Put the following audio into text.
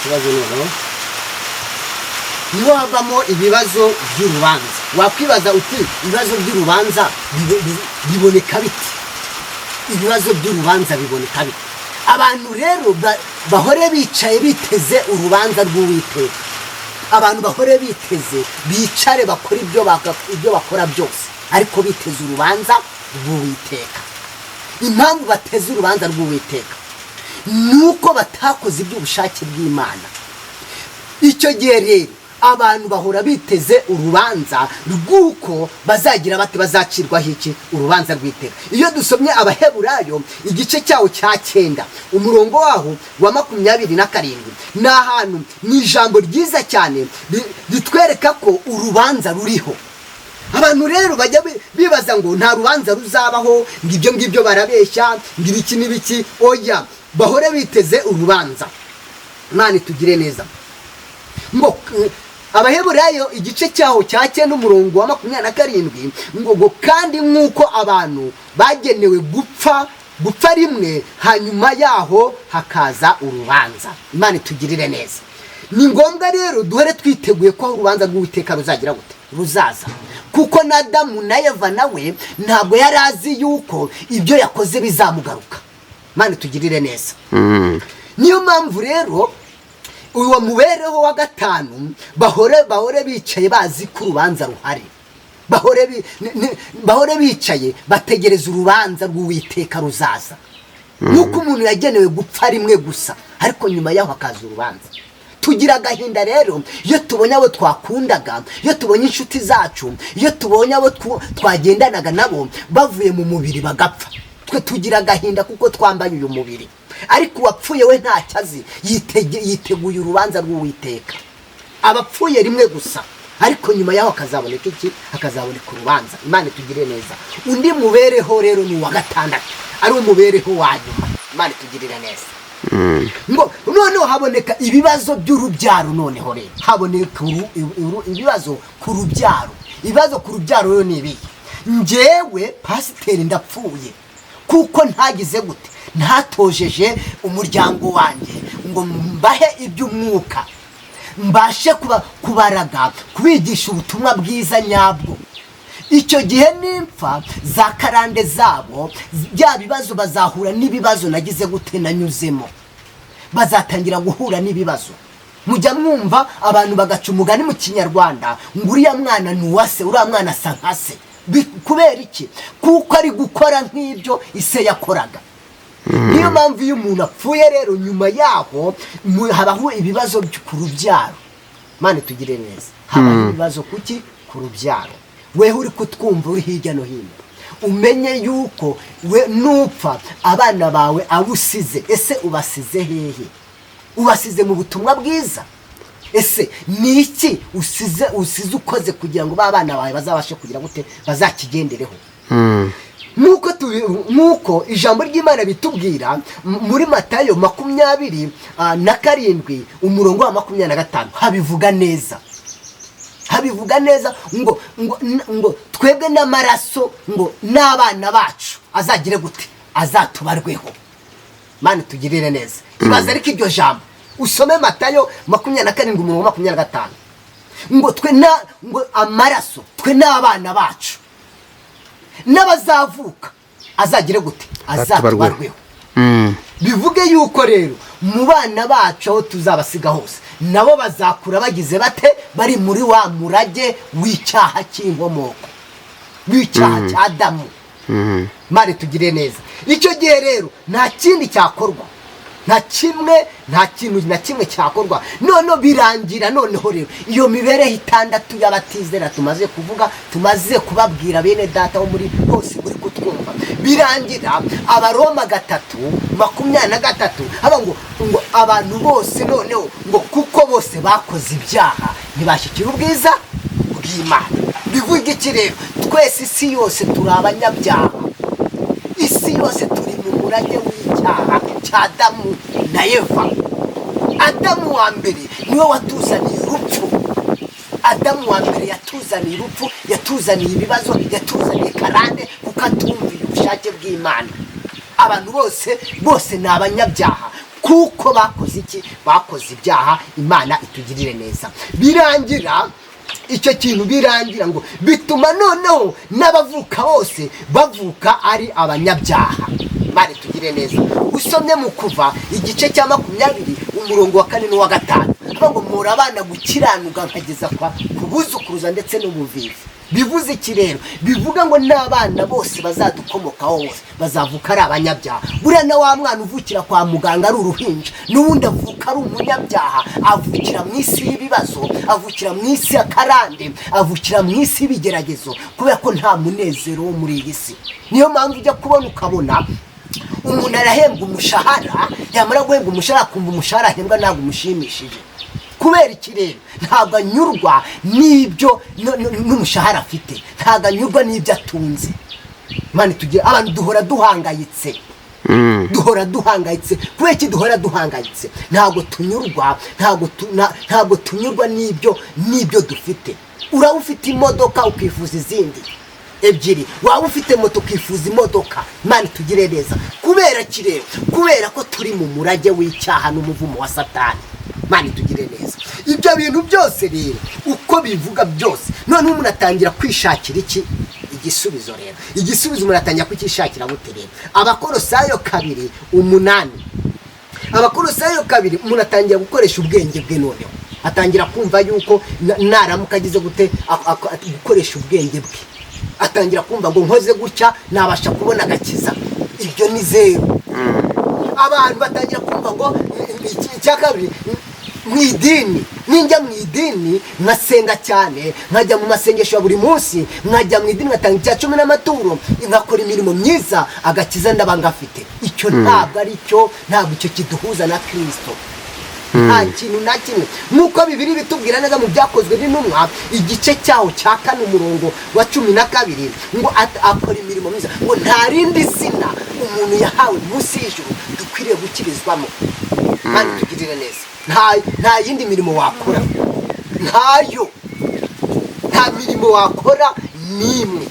Ikibazo noneho niho havamo ibibazo by'urubanza. Wakwibaza uti: "Ibibazo by'urubanza biboneka bite? Ibibazo by'urubanza biboneka bite?" Abantu rero bahore bicaye biteze urubanza rw'Uwiteka. Abantu bahore biteze, bicare bakora ibyo bakora byose, ariko biteze urubanza rw'Uwiteka. Impamvu bateze urubanza rw'Uwiteka ni uko batakoze iby'ubushake bw'Imana. Icyo gihe rero abantu bahora biteze urubanza rw'uko bazagira bate? Bazacirwaho iki? Urubanza rw'iteka. Iyo dusomye Abaheburayo igice cyawo cya 9, umurongo waho wa 27, ni ahantu, ni ijambo ryiza cyane ritwereka ko urubanza ruriho. Abantu rero bajya bibaza ngo nta rubanza ruzabaho, ngo ibyo ngibyo barabeshya, ngo ibiki n'ibiki. Oya, bahore biteze urubanza. Imana itugire neza. Ngo Abaheburayo igice cyaho cya 9, umurongo wa 27, ngo kandi nk'uko abantu bagenewe gupfa rimwe, hanyuma yaho hakaza urubanza. Imana itugirire neza. Ni ngombwa rero duhore twiteguye ko urubanza rw'Uwiteka ruzagira gute? Ruzaza. Kuko na Adamu na Eva nawe ntabwo yari azi yuko ibyo yakoze bizamugaruka. Imana itugirire neza. Niyo mpamvu rero uwo mubereho wa gatanu, bahore bicaye bazi ko urubanza ruhari. Bahore bicaye bategereza urubanza rw'Uwiteka ruzaza. Nk'uko umuntu yagenewe gupfa rimwe gusa, ariko nyuma yaho hakaza urubanza. Tugira agahinda rero iyo tubonye abo twakundaga, iyo tubonye inshuti zacu, iyo tubonye abo twagendanaga nabo bavuye mu mubiri bagapfa. Twe tugira agahinda kuko twambaye uyu mubiri, ariko uwapfuye we ntacyo azi, yiteguye urubanza rw'Uwiteka. Abapfuye rimwe gusa, ariko nyuma yaho hakazaboneka iki? Hakazaboneka urubanza. Imana itugire neza. Undi mubereho rero ni uwa gatandatu, ari umubereho wa nyuma. Imana itugirire neza. Ngo noneho haboneka ibibazo by'urubyaro. Noneho rero haboneka ibibazo ku rubyaro. Ibibazo ku rubyaro rero ni ibihe? Njyewe pasiteri ndapfuye kuko ntagize gute? Ntatojeje umuryango wanjye ngo mbahe iby'umwuka, mbashe kubaraga, kubigisha ubutumwa bwiza nyabwo. Icyo gihe nimpfa, za karande zabo, bya bibazo, bazahura n'ibibazo nagize gute? Nanyuzemo. Bazatangira guhura n'ibibazo. Mujya mwumva abantu bagaca umugani mu Kinyarwanda ngo uriya mwana ni uwa se, uriya mwana asa nka se. Kubera iki? Kuko ari gukora nk'ibyo ise yakoraga. Niyo mpamvu iyo umuntu apfuye rero, nyuma yaho habaho ibibazo ku rubyaro. Mane tugire neza. Habaho ibibazo kuki? Ku rubyaro. Weho uri kutwumva uri hirya no hino, umenye yuko we nupfa, abana bawe abo usize, ese ubasize hehe? Ubasize mu butumwa bwiza? Ese ni iki usize ukoze kugira ngo ba bana bawe bazabashe kugira gute? Bazakigendereho? Nk'uko ijambo ry'Imana bitubwira muri Matayo 27, umurongo wa 25, habivuga neza, habivuga neza ngo twebwe n'amaraso ngo n'abana bacu azagire gute? Azatubarweho. Mani tugirire neza. Ibaze ariko iryo jambo, usome Matayo 27, umurongo wa 25, ngo twe na ngo amaraso, twe n'abana bacu n'abazavuka azagire gute? Azatubarweho. Bivuge yuko rero mu bana bacu, aho tuzabasiga hose, nabo bazakura bagize bate? Bari muri wa murage w'icyaha cy'inkomoko, w'icyaha cya Adamu. Mari tugire neza. Icyo gihe rero nta kindi cyakorwa, nta kimwe, nta kintu na kimwe cyakorwa. Noneho birangira. Noneho rero iyo mibereho itandatu y'abatizera tumaze kuvuga, tumaze kubabwira, bene data wo muri hose muri kutwumva, birangira Abaroma 3:23 haba ngo abantu bose noneho ngo kuko bose bakoze ibyaha ntibashyikira ubwiza bw'Imana. Bivuga iki rero? Twese, isi yose, turi abanyabyaha. Isi yose turi mu murage w'icyaha cya Adamu na Eva. Adamu wa mbere niwe watuzaniye urupfu. Adamu wa mbere yatuzaniye urupfu, yatuzaniye ibibazo, yatuzaniye karande, kuko atumviye ubushake bw'Imana. Abantu bose bose ni abanyabyaha. Kuko Kuko bakoze iki? Bakoze ibyaha. Imana itugirire neza. Birangira icyo kintu, birangira ngo bituma noneho n'abavuka bose bavuka ari abanyabyaha. Imana itugire neza. Usomye mu Kuva igice cya 20, umurongo wa 4 n'uwa 5, avuga ngo mpora abana gukiranuka nkageza kwa kubuzukuruza ndetse n'ubuvivi. Bivuze iki rero? Bivuga ngo n'abana bose bazadukomokaho bose bazavuka ari abanyabyaha. Buriya na wa mwana uvukira kwa muganga ari uruhinja, n'ubundi avuka ari umunyabyaha. Avukira mu isi y'ibibazo, avukira mu isi y'akarande, avukira mu isi y'ibigeragezo, kubera ko nta munezero wo muri iyi si. Niyo mpamvu ujya kubona ukabona umuntu arahembwa umushahara, yamara guhembwa umushahara akumva umushahara ahembwa ntabwo umushimishije. Kubera iki rero? Ntabwo anyurwa n'ibyo n'umushahara afite, ntabwo anyurwa n'ibyo atunze. Mani tugira abantu duhora duhangayitse, duhora duhangayitse. Kubera iki duhora duhangayitse? Ntabwo tunyurwa, ntabwo tunyurwa n'ibyo dufite. Uraba ufite imodoka ukifuza izindi ebyiri, waba ufite moto ukifuza imodoka. Imana itugire neza. Kubera ki rero? Kubera ko turi mu murage w'icyaha n'umuvumo wa Satani. Imana itugire neza. Ibyo bintu byose rero uko bivuga byose, noneho umuntu atangira kwishakira iki? Igisubizo rero. Igisubizo umuntu atangira kucyishakira gute rero? Abakorosayo 2:8. Abakorosayo 2, umuntu atangira gukoresha ubwenge bwe. Noneho atangira kumva yuko naramuka agize gute, gukoresha ubwenge bwe, atangira kumva ngo nkoze gutya nabasha kubona agakiza. Ibyo ni zeru. Abantu batangira kumva ngo icya kabiri mu idini, ninjya mu idini nkasenga cyane, nkajya mu masengesho ya buri munsi, nkajya mu idini ngatanga icya cumi n'amaturo, nkakora imirimo myiza, agakiza ndaba ngafite. Icyo ntabwo ari cyo, ntabwo icyo kiduhuza na Kirisito, nta kintu na kimwe. Nk'uko Bibiri bitubwira neza mu Byakozwe n'Intumwa igice cyaho cya 4, umurongo wa 12, ngo akora imirimo myiza, ngo nta rindi zina umuntu yahawe munsi y'ijuru dukwiriye gukirizwamo. Kandi tugirire neza, nta yindi mirimo wakora, ntayo, nta mirimo wakora n'imwe.